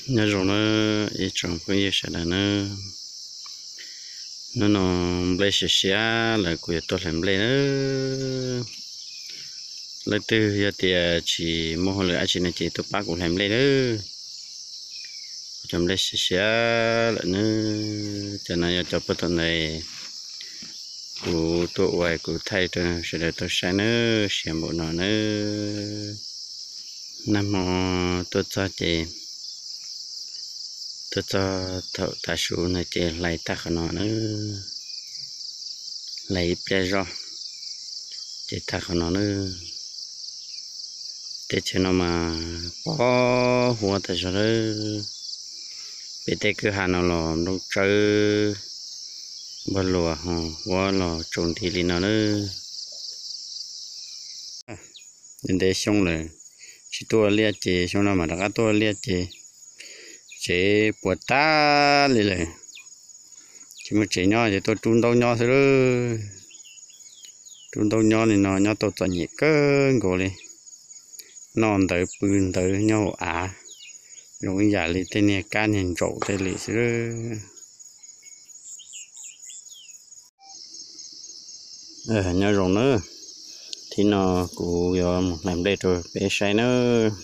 Nyob zoo na ib tsoom phooj ywg sawv daws na, hnub no nplej siav siav lawm kuv yuav tuaj hlais nplej na. Leej twg yog tias tsis muaj hauj lwm dab tsi no ces tuaj pab kuv hlais nplej na. Kuv cov nplej siav siav lawm na. Cov no yog cov puag thaum ntawd kuv tuaj ua kuv thaij rau sawv daws tau saib na, siav npaum no na. Nag hmo tuaj txog ces, tuaj txog thaum tav su no ces hlais tag qhov no na, hlais ib pliag zog ces tag qhov no na. Teb chaws no mas pos huab tas zog lawm. Peb tej kwj ha no los nplooj tsawb npog luas ho huab los tsaus nti li no na. Ntev xyoo lawm tsis tuaj ua liaj ces xyoo no mam rov qab tuaj ua liaj ces tsev puas tag li lawm. Tsis muaj tsev nyob ces tuaj rub ntaub nyob xwb lawm. Rub ntaub nyob li no nyob tau txom nyem kawg nkaus li. Noj ntawv pw ntawv nyob hauv av, zoo ib yam li tej niag kab niag ntsaum tej li xwb. Nyob zoo na, thib no kuv yuav mus hlais nplej rau peb saib nawb.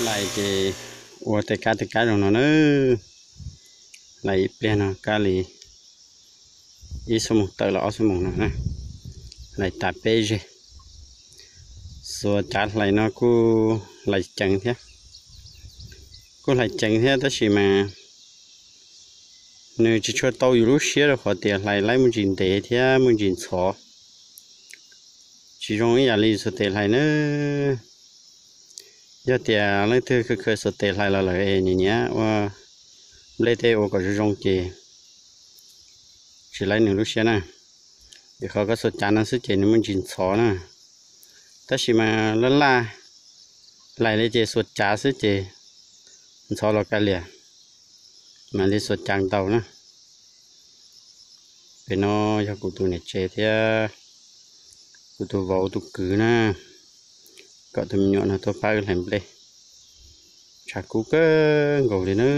Hlais ces ua tej kab tej kab zoo no na. Hlais ib pliag no kab li ib xuab moos tawm los ob xuab moos no na. Hlais tas peb zeg. Xuas cav hlais no kuj hlais ceev thiab. Kuj hlais ceev thiab tab sis mas nws tsis tshua tau yus lub siab rau qhov tias hlais laib muaj ntsis ntev thiab muaj ntsis ntxhov. Tsis zoo ib yam li xuas tes hlais na. Yog tias leej twg khaws khaws xuas tes hlais los lawm es nyiam nyiam ua nplej tej ua kom zoo zoo ces tsis laib nws lub siab na. Vim qhov koj xuas cav no xwb ces nws muaj ntsis ntxhov na. Tab sis mas laj laj hlais li ces xuas cav xwb ces ntxhov los kav liam, mam li xuas cav ntau na. Pem no yog kuv tus niam tsev thiab kuv tus vauv tus kwv na. kom tus me nyuam no tuaj pab wb hlais nplej. Tshav kub kawg nkaus li na.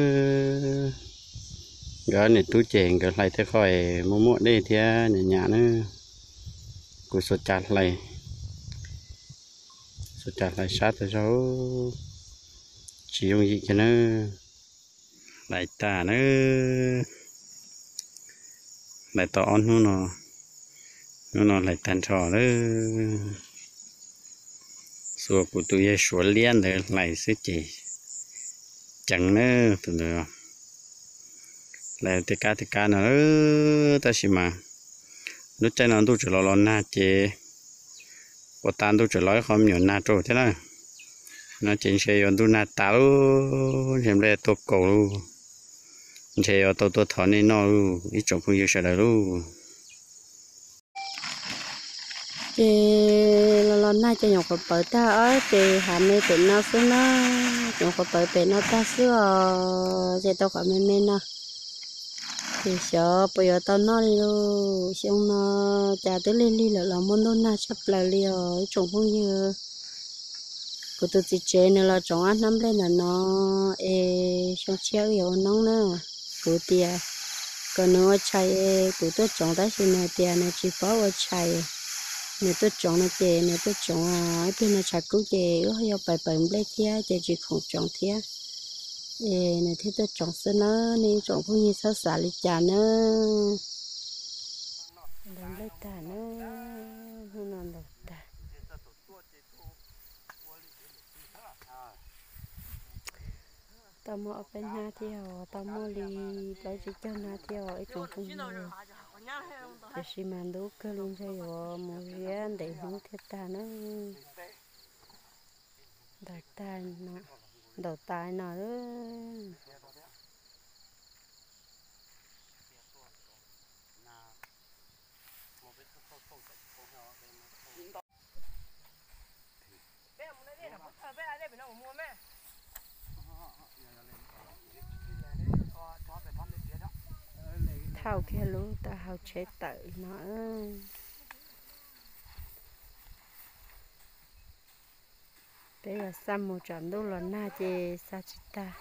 Nkawd niam tub ces nkawd hlais tej qho muaj muaj dej thiab nyam nyam na. Kuv xuas cas hlais, xuas cas hlais sab tas zog, tsis yooj yim kiag na. Hlais tag na, hlais tau ob hnub no, hnub no hlais tag nrho lawm. Xuas kuv tus yawg Suav liab ntawd hlais xwb ces ceev na, tus ntawd hlais tej kab tej kab no. Tab sis mas lub caij no ntuj tseem los los nag ces ua tas ntuj tseem los ib qho me nyuam nag rau thiab na. No ces ntshe yuav ntuj nag tas lauj, ntshe nplej tuaj kaus lauj, ntshe yuav tau tuaj thov nej noj lauj ib tsoom phooj ywg sawv daws lauj. Ces los los nag ces nyuam qhuav pawv tag os, ces hav me pem no xwb na, nyuam qhuav pawv pem no tag xwb os, ces tau qhov me me no. Ces xyov puas yuav tau noj li lauj, xyoo no cas twb lig lig lawm los muaj ntuj nag tshaj plaws li os ib tsoom phooj ywg. Kuv tus txiv tsev nws los tsoov ob hnab nplej ntawm no, es xyoo tshiab wb yuav ua noob na. Kuv tias kom nws ua tshais, kuv tuaj tsoov tab sis nws tias nws tsis paub ua tshais. Nws tuaj tsoov no ces nws tuaj tsoov ib pliag no tshav kub ces wb yuav pais pawv nplej thiab ces tsis khoom tsoov thiab. Es nws thiaj tuaj tsoov xwb na, nej tsoom phooj ywg txhob xav li cas na. Ntaus nplej tag na, hnub no ntaus tag. Tau muaj ob peb hnab thiab os, tau muaj li plaub tsib caug hnab thiab os ib tsoom phooj ywg. Tiam sis mas ntub kawg li ntshe yuav mus ziab ntev hnub thiaj tag na. Ntaus tas no, ntaus tas no. Thauj kiag lub taub hau tsheb tawm no. Peb yog xa mus tsam ntuj los nag ces xa tsis tag.